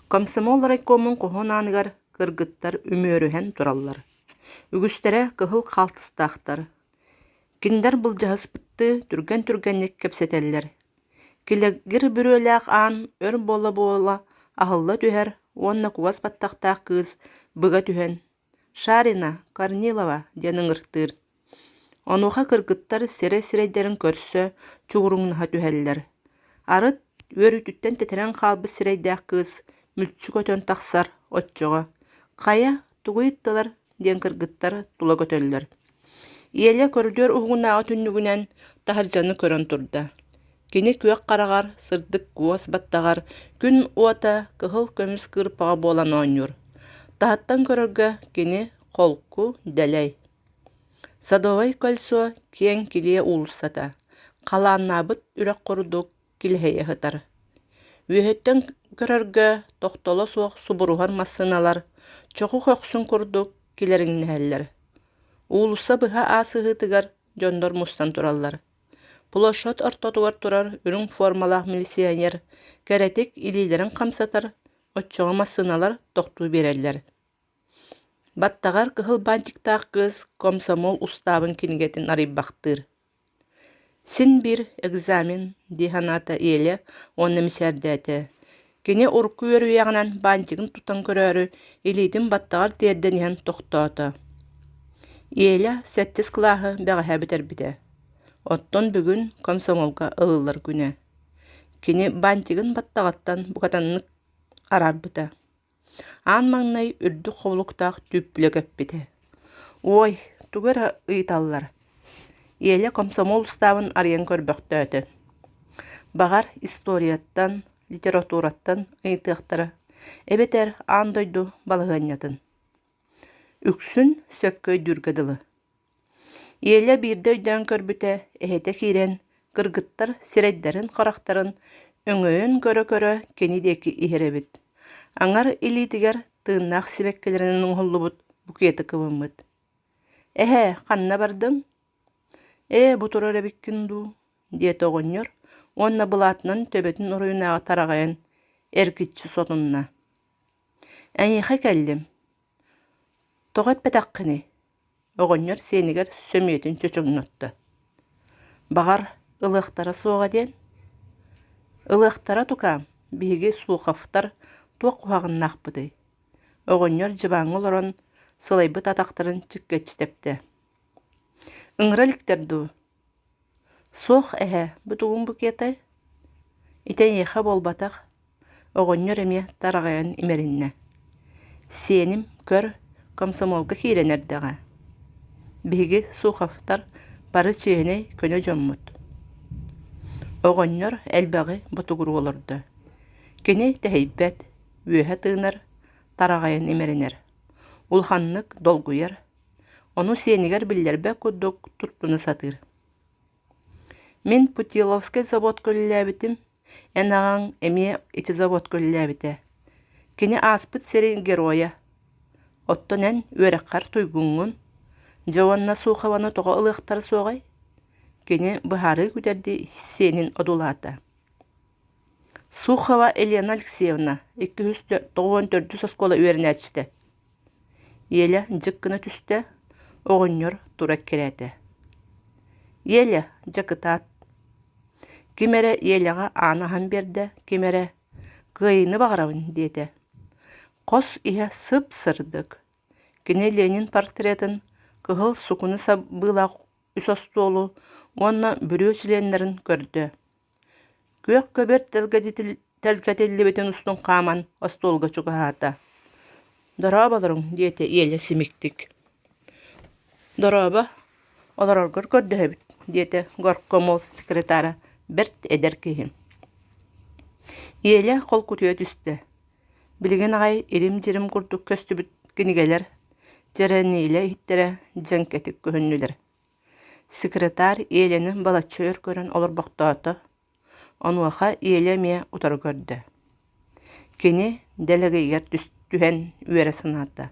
Комсомол райкомун хоһун ааныгар кыргыттар үмүөрүһэн тураллар. Үгүстэрэ кыһыл хаалтыстаахтар. Кинилэр былдьаһыспыттыы түргэн-түргэнник кэпсэтэллэр. Килэгир бүрүөлээх аан өр буола-буола аһылла түһэр уонна кугас баттахтаах кыыс быга түһэн «Шарина, Корнилова» диэн ыҥыртыыр. Онуоха кыргыттар сирэй-сирэйдэрин көрсө, чугуруҥнаһа түһэллэр. Арыт үөрүүтүттэн тэтэрэн хаалбыт сирэйдээх кыыс мүлчү көтөн тахсар, оччоҕо «Хайа, тугу ыйыттылар?» диэн кыргыттар тула көтөллөр. Иэлэ көрүдүөр уһугунааҕы түннүгүнэн таһырдьаны көрөн турда. Кини күөх хараҕар, сырдык куос баттаҕар күн уота кыһыл көмүс кыырпаҕа буолан оонньуур. Таһыттан көрөргө кини холку, дэлэй. Садовай кольцо киэҥ килиэ уулуссата, халааннаабыт үрэх курдук килэһийэ сытар. Үөһэттэн көрөргө тохтоло суох субуруһар массыыналар чоху көхсүн курдук килэриҥнэһэллэр. Уулусса быһа аасыһыытыгар дьоннор мустан тураллар. Площадь ортотугар турар үрүҥ формалаах милиционер кэрэтик илиилэрин хамсатар, оччоҕо массыыналар тохтуу биэрэллэр. Баттаҕар кыһыл бантиктаах кыыс комсомол устаабын кинигэтин арыйбахтыыр. Син биир экзамен дии санаата Еля уонна мичээрдээтэ. Кини урукку үөрүйэҕинэн бантигын тутан көрөөрү илиитин баттаҕар тиэрдэн иһэн тохтоото. Еля сэттис кылааһы бэҕэһээ бүтэрбитэ. Оттон бүгүн комсомолга ылыллар күнэ. Кини бантигын баттаҕыттан букатыннык араарбыта. Аан маҥнай үрдүк хобулуктаах түүппүлэ көппүтэ. Уой, тугу эрэ ыйыталлар. Еля комсомол устаабын арыйан көрбөхтөөтө. Баҕар, историяттан, литератураттан ыйытыахтара, эбэтэр аан дойду балаһыанньатын. Үксүн сөпкө өйдүүргэ дылы. Еля биирдэ өйдөөн көрбүтэ, эһэтэ киирэн, кыргыттар сирэйдэрин-харахтарын өҥөйөн көрө-көрө кини диэки иһэр эбит. Аҥар илиитигэр тыыннаах сибэккилэринэн оҥоһуллубут букеты кыбыммыт. «Эһээ, ханна бардыҥ?» «Ээ, бу турар эбиккин дуу?» диэтэ оҕонньор уонна былаатынан төбөтүн оройунааҕы тараҕайан эргиччи сотунна. «Эйиэхэ кэллим. Тоҕо эппэтэххиний?» Оҕонньор сиэнигэр сөмүйэтин чочоҥнотто: «Баҕар, ылыахтара суоҕа диэн?» «Ылыахтара тукаам, биһиги Суховтар туох куһаҕаннаахпытый?» Оҕонньор дьыбааҥҥа олорон сылайбыт атахтарын чиккэччи тэптэ: «Ыҥыра иликтэр дуу?» «Суох, эһээ, бу тугуҥ букетай?» «Ити эйиэхэ буолбатах» Оҕонньор эмиэ тараҕайан имэриннэ: «Сиэним, көр, комсомолга киирэн эрдэҕэ. Биһиги Суховтар бары чиэһинэй, көнө дьоммут». Оҕонньор элбэҕи ботугуруу олордо. Кини тэһийбэт, үөһэ тыынар, тараҕайан имэринэр. Улаханнык долгуйар, ону сиэнигэр биллэрбэт курдук туттуна сатыыр. Мин Путиловскай заводка үлэлээбитим, эн аҕаҥ эмиэ ити заводка үлэлээбитэ. Кини ааспыт сирин геройа. Оттон эн үөрэххэр туйгуҥҥун. Дьэ уонна Сухованы тоҕо ылыахтара суоҕай? Кини быһаарыы күтэрдии сиэнин одуулаата. Сухова Елена Алексеевна, 294 оскуола үөрэнээччитэ. Еля дьик гына түстэ, оҕонньор тура эккирээтэ. «Еля, дьэ кытаат!» Ким эрэ Еляҕа ааны аһан биэрдэ, ким эрэ «Кыайыыны баҕарабын» диэтэ. Хос иһэ сып-сырдык. Кини Ленин портретын кыһыл сукуну сабыылаах үс остуолу уонна бүрүө чилиэннэрин көрдө. Күөх көбүөр тэлгэтиллибитин устун хааман остуолга чугаһаата: «Дорооболоруҥ» диэтэ Еля симиктик. «Дорообо, олороргор көрдөһөбүт» диэтэ горкомол секретара, бэрт эдэр киһи. Еля холкутуйа түстэ. Билигин аҕай ирим-дьирим курдук көстүбүт кинигэлэр чэрэниилэ иһиттэрэ дьэҥкэтик көһүннүлэр. Секретарь Еляны балачча өр көрөн олорбохтоото, онуоха Еля эмиэ утары көрдө. Кини дэлэгэйигэр түһэн үөрэ санаата.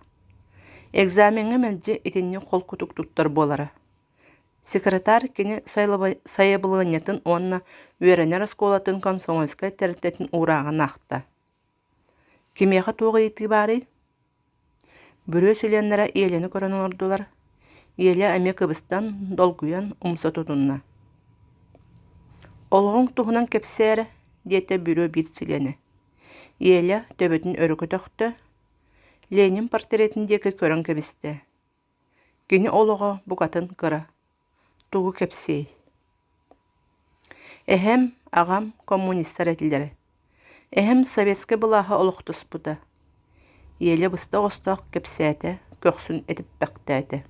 Экзамеҥҥа мэлдьи итинник холкутук туттар буолара. Секретарь кини сайабылыанньатын уонна үөрэнэр оскуолатын комсомольскай тэрилтэтин уурааҕын аахта. Кимиэхэ туох ыйытыы баарый? Бүрүө чилиэннэрэ Еляны көрөн олордулар. Еля эмиэ кыбыстан, долгуйан умса тутунна. «Олоҕуҥ туһунан кэпсээ эрэ» диэтэ бүрүө биир чилиэнэ. Еля төбөтүн өрө көтөхтө, Ленин портретын диэки көрөн кэбистэ. Кини олоҕо букатын кыра, тугу кэпсиэй Эһэм, аҕам коммунистар этилэрэ. Эһэм советскай былааһы олохтоспута. Еля быстах остоох кэпсээтэ, көхсүн этиппэхтээтэ.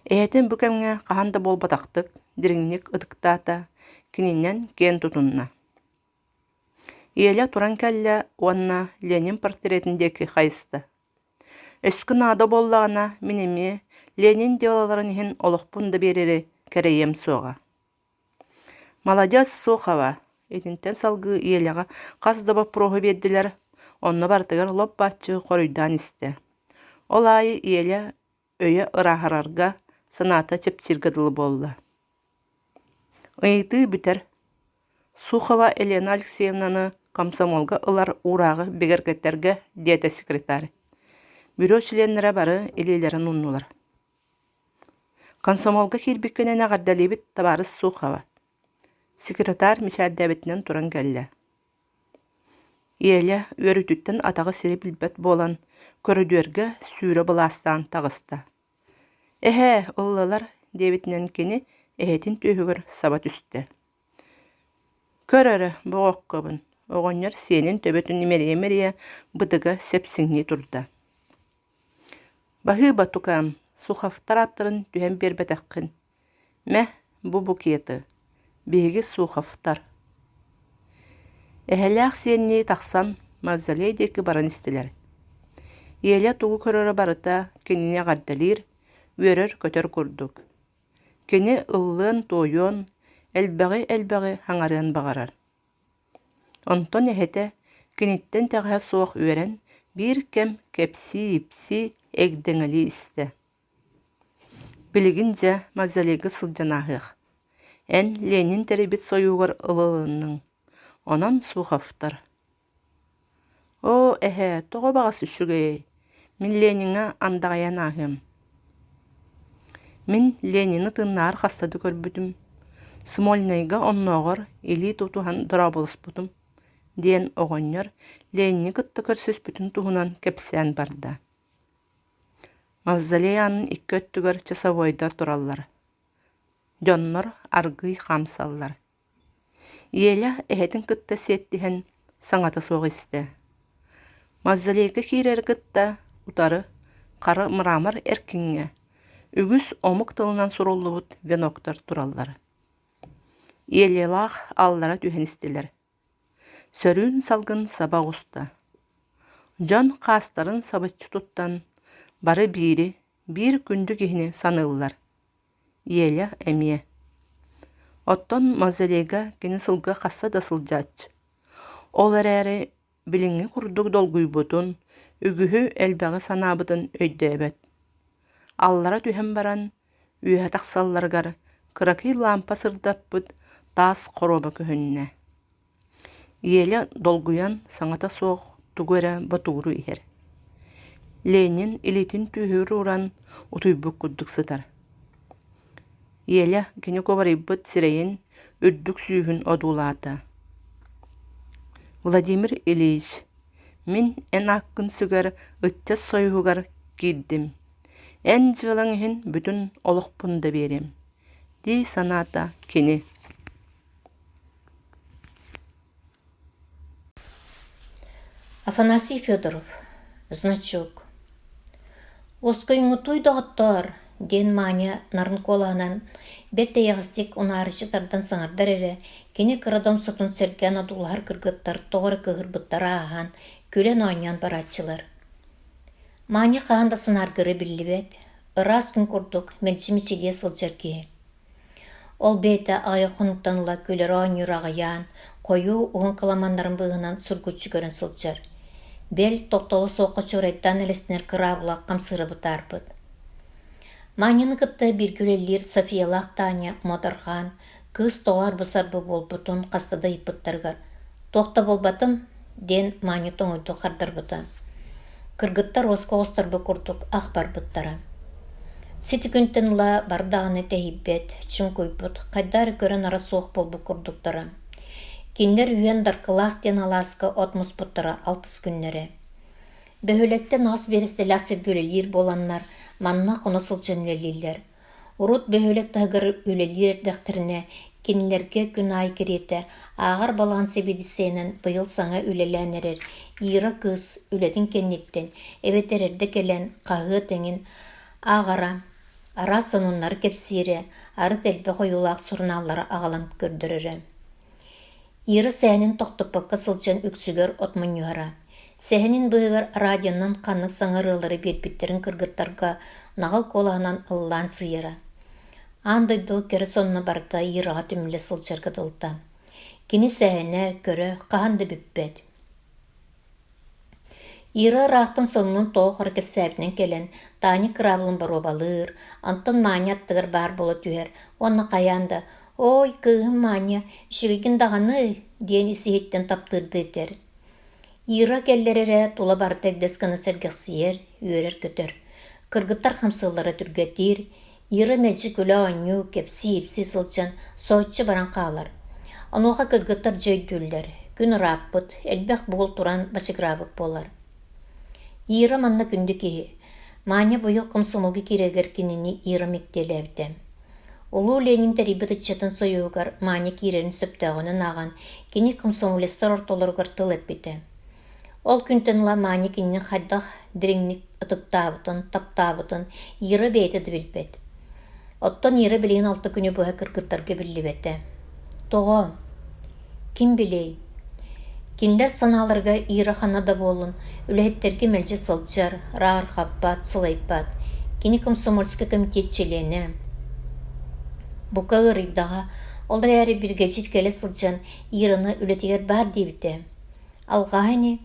Эһэтин бу кэмҥэ хаһан да буолбатахтык дириҥник ытыктаата, кининэн киэн тутунна. Еля туран кэллэ уонна Ленин портретын диэки хайыста. Өскө наада буоллаҕына, мин эмиэ Ленин дьыалаларын иһин олохпун да биэрэри кэрэйиэм суоҕа. Маладьыас Сухова итинтэн салгыы Еляҕа хас да боппуруоһу биэрдилэр, онно барытыгар лоп-бааччы хоруйдаан истэ. Ол аайы Еля өйө ырааһырарга, санаата чэпчииргэ дылы буолла. Ыйытыы бүтэр. Сухова Елена Алексеевнаны комсомолга ылар уурааҕы бигэргэтэргэ диэтэ секретарь. Бюро чилиэннэрэ бары илиилэрин ууннулар. Комсомолга киирбиккинэн эҕэрдэлиибит, табаарыс Сухова. Секретарь мичээрдээбитинэн туран кэллэ. Еля үөрүүтүттэн атаҕы сири билбэт буолан, көрүдүөргэ сүүрэ былаастаан таҕыста. «Эһээ, ыллылар» диэбитинэн кини эһэтин түөһүгэр саба түстэ. Көр эрэ, боҕоккобун, оҕонньор сиэнин төбөтүн имэрийэ-имэрийэ бытыга сэпсиҥнии турда. Баһыыба, тукаам, Суховтар ааттарын түһэн биэрбэтэххин. Мэ, бу букеты. Биһиги Суховтар. Эһэлээх сиэннии тахсан мавзолей диэки баран истилэр. Еля тугу көрөрө барыта кинини эҕэрдэлиир, үөрэр-көтөр курдук. Кини ыллыан-туойуон, элбэҕи-элбэҕи хаҥарыан баҕарар. Онтон эһэтэ киниттэн итэҕэһэ суох үөрэн, биир кэм кэпсии-ипсии, эгдэҥэлии истэ. Билигин дьэ мавзолейга сылдьан ааһыах. Эн Ленин тэрийбит сойуугар ылылынныҥ, онон Суховтар Оо, эһээ, тоҕо баҕас үчүгэйэй, мин Лениҥҥэ андаҕайан ааһыам. Мин Ленины тыыннааҕар хаста да көрбүтүм, Смольнайга оннооҕор илии тутуһан дорооболоспутум, диэн оҕонньор Ленини кытта көрсүспүтүн туһунан кэпсээн барда. Мавзолей аанын икки өттүгэр часовойдар тураллар. Дьоннор аргыый хаамсаллар. Еля эһэтин кытта сиэттиһэн саҥата суох истэ. Мавзолейга киирэри кытта утары хара мрамор эркиҥҥэ үгүс омук тылынан суруллубут веноктар тураллар. Елялаах аллара түһэн истилэр. Сөрүүн салгын саба оҕуста. Дьон хаастарын сабыччы туттан бары биири, биир күндү киһини саныыллар. Еля эмиэ. Оттон мавзолейга кини сылга хаста да сылдьааччы. Ол эрээри билиҥҥи курдук долгуйбутун, үгүһү элбэҕи санаабытын өйдөөбөт. Аллара түһэн баран, үөһэ тахсалларыгар кыракый лаампа сырдаппыт таас хоруоба көһүннэ. Еля долгуйан саҥата суох тугу эрэ ботугуруу иһэр. Ленин илиитин түөһүгэр ууран утуйбут курдук сытар. Еля кини кубарыйбыт сирэйин үрдүк сүүһүн одуулаата. Владимир Ильич, мин эн ааккын сүгэр ыччат союһугар киирдим. Эн дьыалаҥ иһин бүтүн олохпун да биэриэм, дии санаата кини. Афанасий Федоров, значок «Уоскуйуҥҥутуй, доҕоттоор!» диэн Маня нарын куолаһынан бэрт эйэҕэстик унаарыччы тардан саҥардар эрэ, кини кыра домсотун сэргээн одуулаһар кыргыттар тоҕо эрэ кыыһырбыттара ааһан, күлэн-оонньоон барааччылар. Маня хаһан да санааргыыра биллибэт, ыраас күн курдук мэлдьи мичилийэ сылдьар киһи. Ол бэйэтэ аҕыйах хонуктан ыла күлэр-оонньуур аҕыйаан, хойуу уһун кыламаннарын быыһынан сургуччу көрөн сылдьар. Бэл, тохтоло суохха чуорайдаан элэстэнэр кыраабыла хамсыыра бытаарбыт. Маняны кытта бииргэ үлэлиир Софиялаах Таня муодарҕаан, кыыс тоҕо арбы-сарбы буолбутун хаста да ыйыппыттарыгар «Туох да буолбатым» диэн Маня тоҥуйдук хардарбыта. Кыргыттар уоска оҕустарбыт курдук ах барбыттара. Сити күнтэн ыла бары даҕаны тэһийбэт, чуҥкуйбут, хайдах эрэ көрөн ара суох буолбут курдуктара. Кинилэр үһүөн Даркылаах диэн алааска от муспуттара алтыс күннэрэ. Бөһүөлэктэн аҕыс биэрэстэлээх сиргэ үлэлиир буоланнар, манна хоно сылдьан үлэлииллэр. Урут бөһүөлэк таһыгар үлэлиир эрдэхтэринэ, кинилэргэ күн аайы кэриэтэ ааҕар балаҕан сэбиэдиссэйинэн быйыл саҥа үлэлээн эрэр Ира кыыс үлэтин кэнниттэн эбэтэр эрдэ кэлэн хаһыат эҥин ааҕара, араас сонуннары кэпсиирэ, арыт элбэх ойуулаах сурунааллары аҕалан көрдөрөрө. Ира сэһэнин тохтоппокко сылдьан үксүгэр от мунньуһара. Сэһэнин быыһыгар радионан ханнык саҥа ырыалары биэрбиттэрин кыргыттарга наҕыл куолаһынан ыллаан сыыйара. Аан дойду кэрэ сонуна барыта Ираҕа түмүллэ сылдьарга дылыта. Кини сэһэнэ, көрө хаһан да бүппэт. Ира ыраахтан сонунун тоҕо хара кэпсээбитинэн кэлэн, Таня кыраабылын боруобалыыр, онтон Маня аттыгар баар буола түһэр уонна хайаан да «Ой, кыыһым Маня, үчүгэйгин даҕаны» диэн ис-иһиттэн таптыырдыы этэр. Ира кэллэр эрэ тула барыта эгдэс гына сэргэхсийэр, үөрэр-көтөр. Кыргыттар хамсыыллара түргэтиир, Ира мэлдьи күлэ-оонньуу, кэпсии-ипсии сылдьан соһуччу баран хаалар. Онуоха кыргыттар дьэ өйдүүллэр, күн ырааппыт, элбэх бугул туран бачыгыраабыт буолар. Ира манна күндү киһи. Маня быйыл комсомолга киирэригэр кинини Ира мэктиэлээбитэ. Улуу Ленин тэрийбит ыччатын сойууһугар Маня киирэрин сөптөөҕүнэн ааҕан, кини комсомолецтар ортолоругар тыл эппитэ. Ол күнтэн ыла Маня кинини хайдах дириҥник ытыктаабытын, таптаабытын Ира бэйэтэ да билбэт. Оттон Ира билигин алта күнү быһа кыргыттарга биллибэтэ. Тоҕо? Ким билиэй? Кинилэр санааларыгар Ира ханна да буоллун, үлэһиттэргэ мэлдьи сылдьар, раархаппат, сылайбат. Кини комсомольскай комитет чилиэнэ. Бука ыарыйдаҕа, ол эрээри биригэдьиир кэлэ сылдьан Ираны үлэтигэр баар диэбитэ. Алҕаһа ини.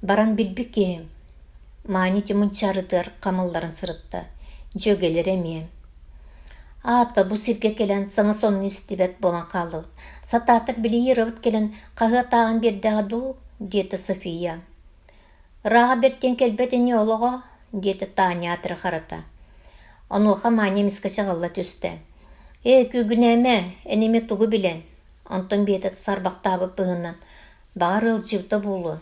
Баран билбит киһи. Маня Тимунчаарытыгар хамылларын сырытта, дьүөгэлэрэ эмиэ. Аата бу сиргэ кэлэн саҥа сонуну истибэт буолан хааллыбыт. Сатаатар били Ирабыт кэлэн хаһыат ааҕан биэрдэҕэ дуу, диэтэ София. Ырааҕа бэрт диэн кэлбэт ини олоҕо, диэтэ Таня аатыры харата. Онуоха Маня эмискэ чаҕылла түстэ. Ээ, күүгүнээмэ, эн эмиэ тугу билэн? Онтон биэтэ сарбахтаабыт быһыынан Баҕар ыалдьыбыта буолуо.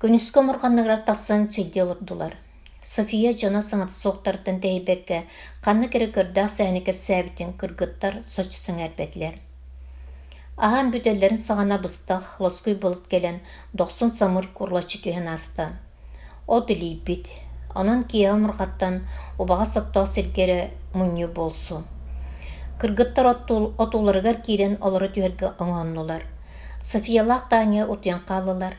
Күнүскү омурҕанныгар тахсан чэйдии олордулар. София дьоно саҥата суохтарыттан тэһийбэккэ, ханнык эрэ көрдөөх сэһэни кэпсээбитин кыргыттар соччо сэҥээрбэтилэр. Аһаан бүтэллэрин саҕана быстах, лоскуй былыт кэлэн, дохсун самыр курулаччы түһэн ааста. От илийбит, онон киэһэ омурҕаттан убаҕас оттоох сиргэ эрэ мунньуу буолсу. Кыргыттар отууларыгар киирэн олоро түһэргэ оҥоһуннулар. Софиялаах Таня утуйан хааллылар.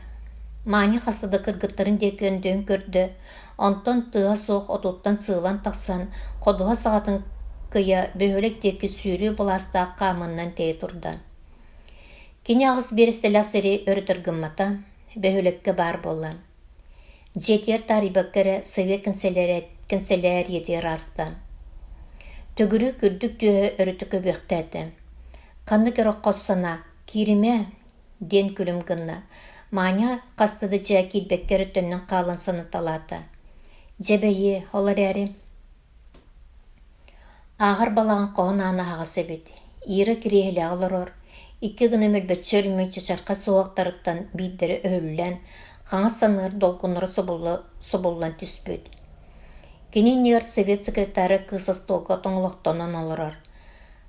Маня хаста да кыргыттарын диэки өндөйөн көрдө, онтон тыаһа суох отуттан сыылан тахсан, ходуһа саҕатын кыйа бөһүөлэк диэки сүүрүү былаастаах хаамыынан тэйэ турда. Кини аҕыс биэрэстэлээх сири өрүтэр гыммата, бөһүөлэккэ баар буолла. Дьиэтигэр таарыйбакка эрэ Совет кэнсэлээрийэтигэр ааста. Төгүрүк үрдүк түөһэ өрүтэ көбүөхтээтэ. Ханнык эрэ хос санаа «Кииримэ!» диэн күлүм гынна. Маня хаста да дьээ киирбэккэ эрэ төннөн хаалан санаталаата. Дьэ бэйи, ол эрээри Ааҕар балаҕан хоһун аана аһаҕас эбит, Ира кириэһилэҕэ олорор, икки гына мөлбөччү өрүммүт чачархай суһуохтарыттан биирдэрэ өһүллэн, хаҥас санныгар долгуннара субуллан түспүт. Кини иннигэр совет секретара кыыс остуолга тоҥолохтонон олорор.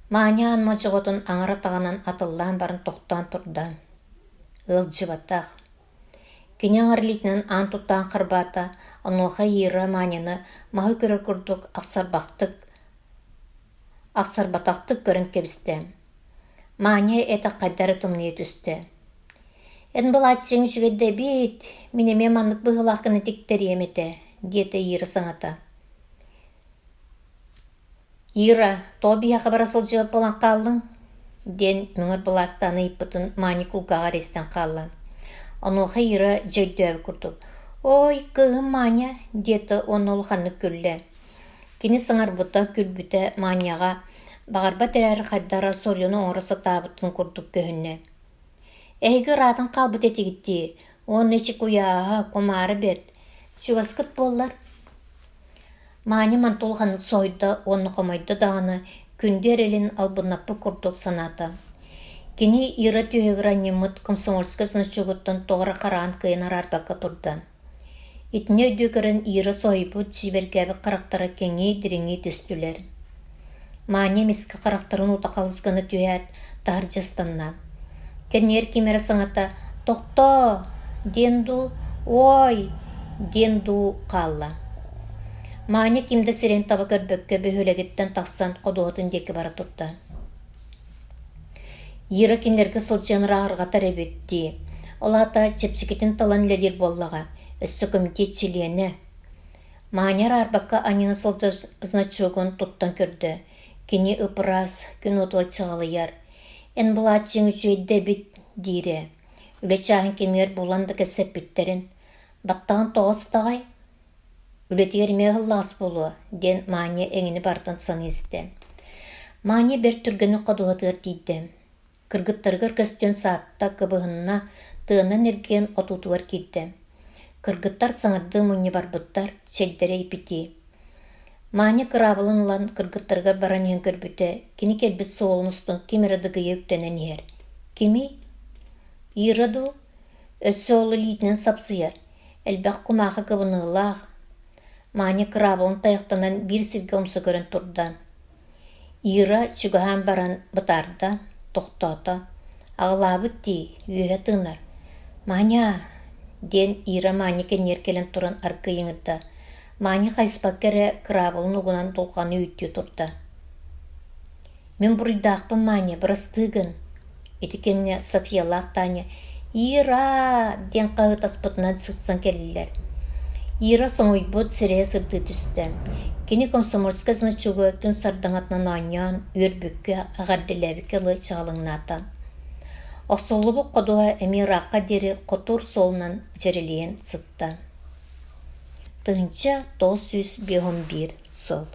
Маня аан модьоҕотун аҥар атаҕынан атыллаан баран тохтоон турда. Ыалдьыбатах. Кини аҥар илиитинэн аан туттаан харбаата, онуоха Ира Маняны маһы көрөр курдук ахсарбахтык, ахсарбатахтык көрөн кэбистэ. Маня этэ хайда эрэ тымныйа түстэ. «Эн былааччыйаҥ үчүгэй да эбит, мин эмиэ маннык быһыылаах гына тиктэриэм этэ», диэтэ Ира саҥата. «Ира, тоҕо биһиэхэ бара сылдьыбат буолан хааллыҥ?» диэн мөҥөр былаастаан ыйыппытын Маня кулгааҕар истэн хаалла. Онуоха Ира дьэ өйдөөбүт курдук: «Ой, кыыһым Маня!» диэтэ уонна улаханнык күллэ. Кини саҥарбыта, күлбүтэ Маняҕа баҕарбат эрээри хайдах эрэ соруйан оҥоро сатаабытын курдук көһүннэ. «Эһиги ыраатан хаалбыт этигит дии, уонна ичи куйааһа, кумаара бэрт. Чугаскыт буоллар Маня манта улаханнык соһуйда уонна хомойдо даҕаны, күндү эрэлин албыннаппыт курдук санаата. Кини Ира түөһүгэр анньыммыт комсомольскай значогуттан тоҕо эрэ хараҕын кыайан араарбакка турда. Итини өйдүү көрөн Ира соһуйбут, дьиибэргээбит харахтара кэҥии, дириҥии түстүлэр. Маня эмискэ харахтарын уута халыс гына түһээт, таһырдьа ыстанна. Кэннигэр ким эрэ саҥата «Тохтоо!» диэн дуу, «Уой!» диэн дуу хаалла. Маня ким да сирэйин таба көрбөккө бөһүөлэгиттэн тахсан ходуһатын диэки бара турда. Ира кинилэргэ сылдьан ырааҕырҕатар эбит дии. Ол аата чэпчэкитин талан үлэлиир буоллаҕа, өссө комитет чилиэнэ. Маня араарбакка анньына сылдьар значогун туттан көрдө. Кини ып-ыраас, күн уотугар чаҕылыйар. «Эн былааччыйыҥ үчүгэй да эбит» диирэ. Үлэ чааһын кэмигэр булан да кэпсэппиттэрин. «Баттаҕын тоҕо ыстаҕай? Үлэтигэр эмиэ ыһыллаҕас буолуо» диэн Маня эҥини барытын саныы истэ. Маня бэрт түргэнник ходуһатыгар тиийдэ. Кыргыттарыгар көстөн саатта, кыбыһынна, тыанан эргийэн отуутугар киирдэ. Кыргыттар саҥардыы мунньа барбыттар, чэйдэрэ ипитии. Маня кыраабылын ылан кыргыттарыгар баран иһэн көрбүтэ, кини кэлбит суолун устун ким эрэ дыгыйа үктэнэн иһэр. Кимий? Ира дуу? Өссө ол илиитинэн сапсыйар, элбэх кумаахы кыбыныылаах. Маня кыраабылын тайахтанан биир сиргэ умса көрөн турда. Ира чугаһаан баран бытаарда, тохтоото, «Аҕылаабыт дии, үөһэ тыынар. Маня!» диэн Ира Маня кэннигэр кэлэн туран аргыый ыҥырда. Маня хайыспакка эрэ кыраабылын угунан дулҕаны үүттүү турда. Мин буруйдаахпын, Маня, бырастыы гын. Ити кэмҥэ Софьялаах Таня «Ира!» диэн хаһыытаспытынан сытсан кэллилэр. Ира соҥуйбут, сирэйэ сырдыы түстэ. Кини комсомольскай значогу күн сардаҥатынан оонньоон, үөрбүккэ, эҕэрдэлээбиккэ дылы чаҕылыҥнаата. Охсуллубут ходуһа эмиэ ыраахха диэри хотуур суолунан дьэрэлийэн сытта. 1951 сыл.